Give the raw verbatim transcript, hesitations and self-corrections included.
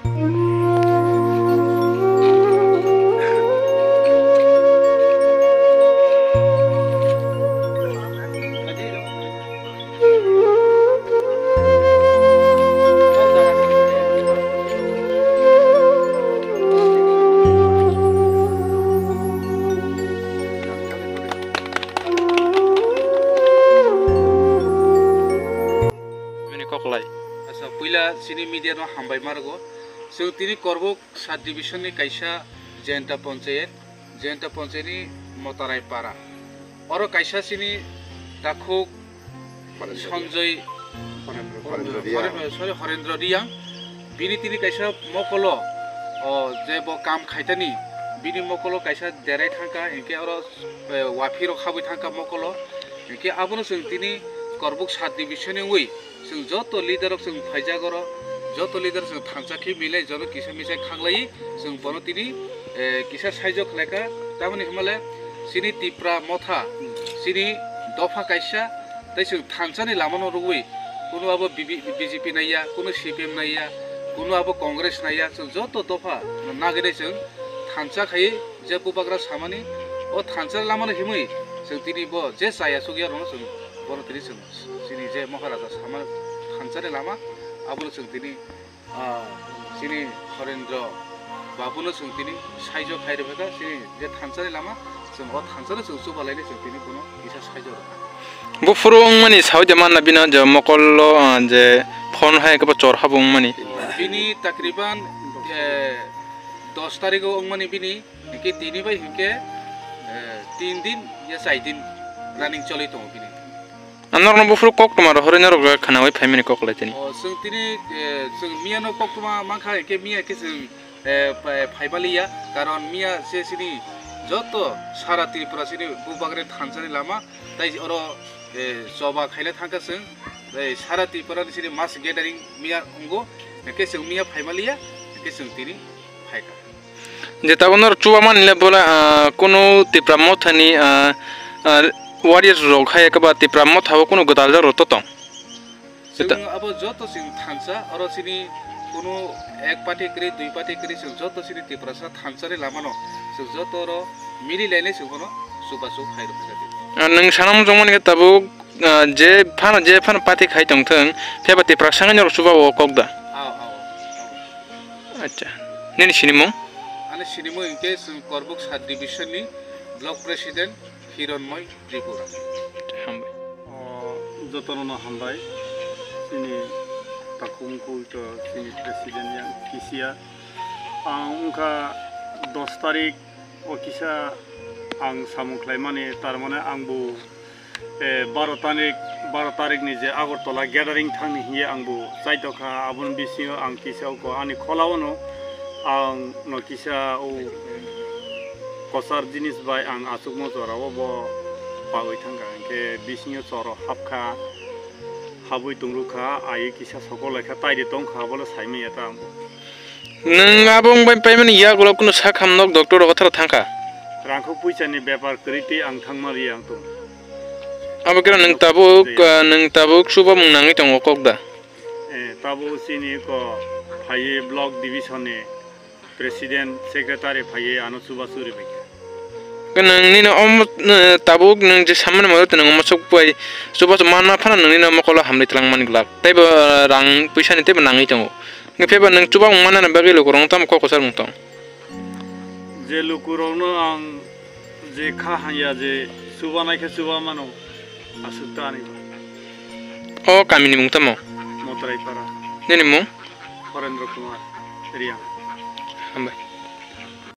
Bini koklai. Asa, puila chini media no hambai margo. Chwng tini Korbuk sub division ni kaisa Jayanta Panchayat, Jayanta Panchayat ni Motarai Para. Oro kaisa chini takhuk Horendra Sanjoy Horendra, Horendra Riyang. Hore-, sorry, Horendra Riyang. Bini tini kaisa mokolo, o, je bo kam khaitani, bini mokolo kaisa derai thangka, hinkhe oro, e, waphirok habwi thangka mokolo. Hinkhe abono chwng tini Korbuk sub division ni wngwi, chwng joto leader rok chwng phaijak oro, joto leader chwng thansa khe milai jono kisa misa khaklaiwi, chwng bono tini, eh, kisa saijo khlaikha. Tamoni hwnmale chini Tipra Motha, chini dopha kaisa, tei chwng thansani lamano rwui, kunu abo B B, B J P naiya, kunu C P M naiya, kunu abo Congress naiya, chwng joto dopha nagwi chwng thansa khai je bubagra samani, o thansa lamano himwi chwng tini bo je chaya sukya rwno chwng bono tini chwng chini je Maharaja sama thansani lama, abono chwng tini, ah, chini Horendra Babuno chwng tini saijo khai rwkha, chini je thansani lama, chwng o thansano chwng chubalaini chwng tini bono kisa saijo rwkha. Buphuru wngmani sawi de manna bino je mokolo, ah, je phone hai kebo chor habo wngmani. Bini takriban, eh, dos tarikh o wngmani bini, hinkhe tini bai hinkhe, eh, tin din ya chai din running choli tongo bini. Norokno buphuru koktwma rohorwi norok khwnawi phaimani koklai tini. O, chwng tini, eh, chwng miyano koktwma mankha, hinkhe miya khe chwng, eh, phai-, phaimaliya, karon miya se chini joto sara Tripura chini bubagra thansani lama, tai oro, eh, choba khaina thangkha chwng, eh, sara Tripura ni chini mass gathering miya wngo, hinkhe chwng miya phaimaliya, hinkhe chwng tini phaikha. Je tabuk norok chuba mani le bola, ah, kunu Tipra Mothani, ah, ah, warriors rok hai khe ba Tipra Motha o kunu gwdal jak rok to tong. Chwng abo joto chwng thansa, oro chini kunu ek party kwrwi, dui party kwrwi, chwng joto chini Tiprasa thansani lamano chwng joto oro mili lainai chwng bono chubachu phai rwkha. Ah, nwng sana muchung mani khe tabuk, ah, je phano, je phano party khai tong thung, phiyaba Tiprasa wngwi norok chuba o kok da? Ao, ao, ao. Acha, nini sinimung? Ani sinimung hinkhe chwng Korbuk sub division ni block president Hironmoi Tripura. Hambai. O, jotono no hambai. Chini takhuk wngkuk to chini president yang kisiya. Ang wngkha dos tarik o kisa ang samung khlaimani, tar mane ang bo, eh, baro tarik, baro tarik ni je Agartala gathering thangni hiye ang bo chaitokha, aboni bisingo ang kisa uko ani kholao no ang no kisa o kwchar jinis bai ang achukmo jorao bo pagwi thangkha, hinkhe bisingo choro hapkha, habwi tongrukha, ai kisa sokol laikha, taidi tongkha, abole saimanya ta ang bo. Nwng abo wng bai paimani yagulo kunu sak ham nok doctor rok tharo thangkha. Rangkho puisa ni bepar kwrwi twi ang thangma ri ang tong. Abo kira nwng tabuk, ah, nwng tabuk subamung nangwi tongo kok da? Eh, tabuk chini ko phaiwi block division ni president secretary phaiwi ano chubachu ri bai kha. Ke nwng nini omo, eh, tabuk nwng je samani moto nwng omo sok pai chubachu manma phano nwng nini omo kolo hamri twlang mani glak. Teibo, eh, rang puisa ni teibo nangwi tongo. Hwnkhe phiya ba nwng chubamung manna bagwi lukurokno tamo kok kwchar mung tong? Je lukurokno ang je kha hamya je chubanai khe chuba mano, aswk ta ani ba. O kamini mung tamo? Motorai para. Nini mung? Horendra Kumar Riyang. Hambai.